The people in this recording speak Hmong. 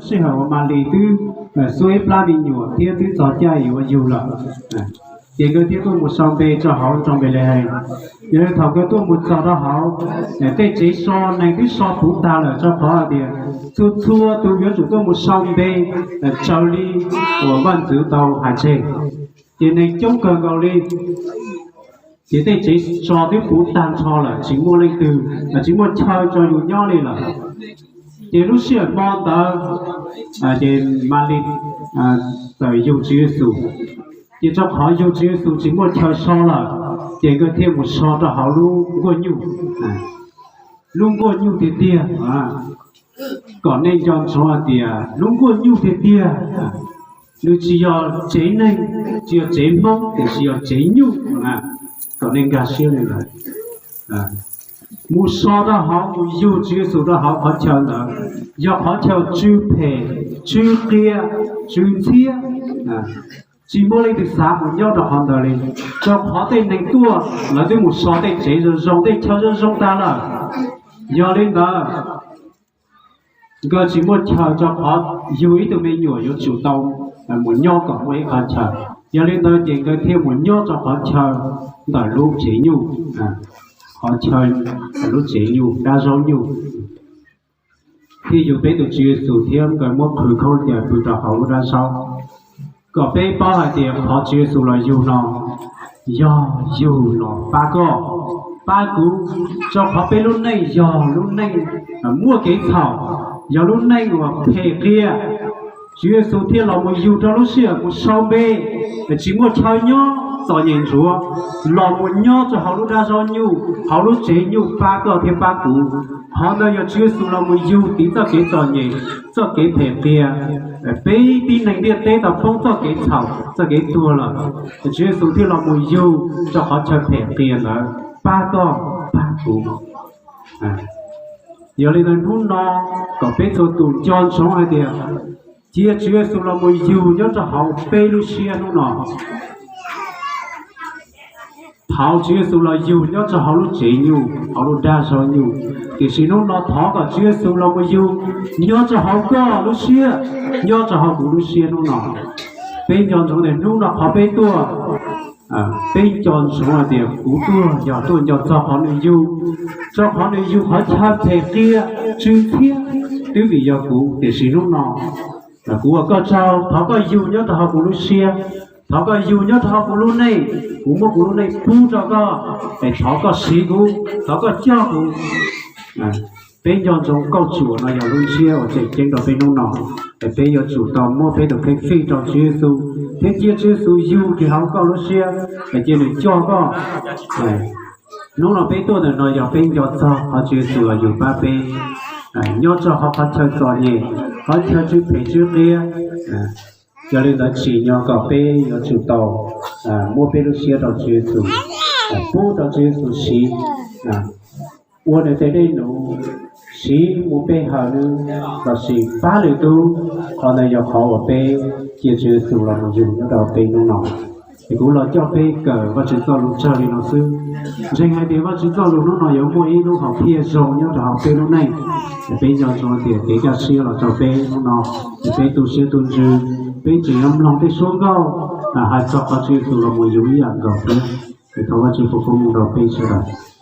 Sij hawm uas Malis twb xuab ib plab me nyuam thiab twb txog caij yuav yug lawm, ces nkawd thiaj tuaj mus sau npe rau hauv nroog Npelehees. Yog li thaum nkawd tuaj mus txog rau hauv, tej tsev so neeg twb so puv tag lawm, rau qhov hais tias txhua txhua tus yuav tsum tuaj mus sau npe raws li uas vaj ntxwv tau hais tseg. Ces neeg coob kawg nkaus li, ces tej tsev so twb puv tag nrho lawm, tsis muaj leej twg, tsis muaj chaw tso yus nyob li lawm. Ces lub sij hawm hmo ntawd, ces Malis txawm yug Tswv Yexus. Ces rau qhov yug Tswv Yexus tsis muaj chaw so lawm, ces nkawd thiaj mus so rau hauv lub nkuaj nyuj. Lub nkuaj nyuj tiag tiag, kom nej nco ntsoov hais tias lub nkuaj nyuj tiag tiag, nws tsis yog tsev neeg, tsis yog tsev Hmoob, tiam sis yog tsev nyuj. Kom nej nkag siab li ntawd. Mus so rau hauv, mus yug Tswv Yexus rau hauv qhov chaw ntawd, yog qhov chaw tsw phem, tsw qias, tsw ntxhiab. Tsis muaj leej twg xav mus nyob rau qhov ntawd li, rau qhov tej neeg tuaj lawv twb mus so tej tsev zoo zoo, tej chaw zoo zoo tag lawm. Yog li ntawd, nkawd tsis muaj chaw, rau qhov yug ib tug me nyuam yuav tsum tau mus nyob kom muaj ib qhov chaw. Yog li ntawd ces nkawd thiaj mus nyob rau qhov chaw ntawm lub tsev nyuj, qhov chaw lub tsev nyuj, dab zaub nyuj. Thiaj yug peb tus Tswv Yexus thiab nkawd muab qhwv khaub ncaws pw rau hauv lub dab zaub, kom peb paub hais tias qhov Tswv Yexus los yug no yog yug los pab koj, pab kuv, rau qhov peb lub neej yog lub neej muaj kev txhaum, yog lub neej uas phem qias. Tswv Yexus thiaj los mus yug rau lub sij hawm mus sau npe, tsis muaj chaw nyob, txom nyem ntsuav, los mus nyob rau hauv lub dab zaub nyuj, hauv lub tsev nyuj pab koj thiab pab kuv. Qhov ntawd yog Tswv Yexus los mus yug tiv txoj kev txom nyem, txoj kev phem qias. Peb tib neeg ntiaj teb tau poob txoj kev txhaum, txoj kev tuag lawm, Tswv Yexus thiaj los mus yug rau qhov chaw phem qias ntawd pab koj pab kuv. Yog li ntawd hnub no kom peb txhua tus nco ntsoov hais tias cia Tswv Yexus los mus yug nyob rau hauv peb lub siab hnub no. Thov Tswv Yexus los yug nyob rau hauv lub tsev nyuj, hauv lub dab zaub nyuj. Tiam sis hnub no thov kom Tswv Yexus los mus yug nyob rau hauv koj lub siab, nyob rau hauv kuv lub siab hnub no. Peb nco ntsoov tias hnub no qhov peb tuaj, peb nco ntsoov hais tias kuv tuaj yog tuaj nco txog qhov nws yug, rau qhov nws yug qhov chaw phem qias tsw ntxhiab twb vim yog kuv. Tiam sis hnub no kuv ua koj tsaug, thov koj yug nyob rau hauv kuv lub siab, thov koj yug nyob rau hauv kuv lub neej. Kuv muab kuv lub neej pub rau koj, es thov koj siv kuv, thov koj coj kuv. Peb nco ntsoov kauj tsuam no yog lub ntsiab uas tseem ceeb rau peb hnub no, es peb yuav tsum tau muab peb tus kheej fij rau Tswv Yexus thiab cia Tswv Yexus yug kiag hauv koj lub siab, es cia nws coj koj. Hnub no peb tuaj ntawm no yog peb nco txog qhov Tswv Yexus los yug pab peb nyob rau hauv qhov chaw txom nyem, qhov chaw tsw phem tsw qias. Yog li ntawd tsim nyog kom peb yuav tsum tau muab peb lub siab rau Tswv Yexus, pub rau Tswv Yexus siv, ua nws tes dej num, siv mus pe hawm nws, lossis pab lwm tus. Qhov ntawd yog qhov uas peb cia Tswv Yexus los mus yug nyob rau peb hnub no. Es kuv los coj peb kawm Vajtswv txoj lus tsawg li no xwb. Ntseeg hais tias Vajtswv txoj lus hnub no yuav muaj ib lub hom phiaj zoo nyob rau hauv peb lub neej. Es peb nco ntsoov tias kev kaj siab los rau peb hnub no, es peb tu siab tu ntsws, peb tseem yuav mloog tej suab nkauj hais txog qhov Tswv Yexus los mus yug ib yam nkaus thiab. Es thov Vajtswv foom koob hmoov rau peb sawv daws.